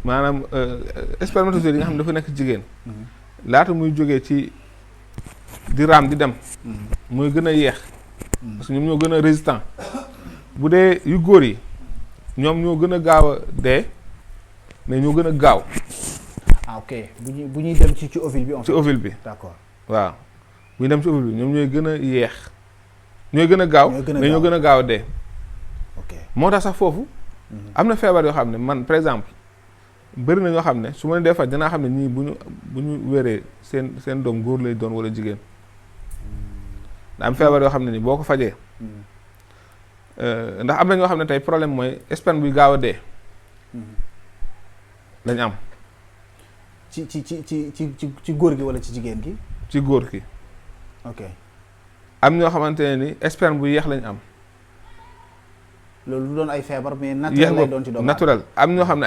maanaam spermatozoïde yi nga xam ne dafa nekk jigéen. laata muy jógee ci di raam di dem. mooy gën a yeex. parce que ñoom ñoo gën a résistant. bu dee yu góor yi ñoom ñoo gën a gaaw a dee mais ñoo gën a gaaw. ah ok bu ñuy dem ci ovule bi. ci ovule bi d'accord waaw bu ñu dem ci ovule bi ñoom ñooy gën a yeex. ñooy gën a gaaw mais ñoo gën a gaaw a dee. ok moo tax sax foofu. am na feebar yoo xam ne man par exemple bëri na ñoo xam ne su ma dee faj danaa xam ne ñii bu ñu wéree seen doom góor lay doon wala jigéen. da am feebar yoo xam ne ni boo ko fajee. ndax am na ñoo xam ne tey problème mooy sperme buy gaaw a dee. lañ am. ci góor gi wala ci jigéen gi. ci góor gi. ok am ñoo xamante ne ni sperme bu yéex lañ am. loolu du doon ay feebar mais naturel lay doon ci doomu naturel am ñoo xam ne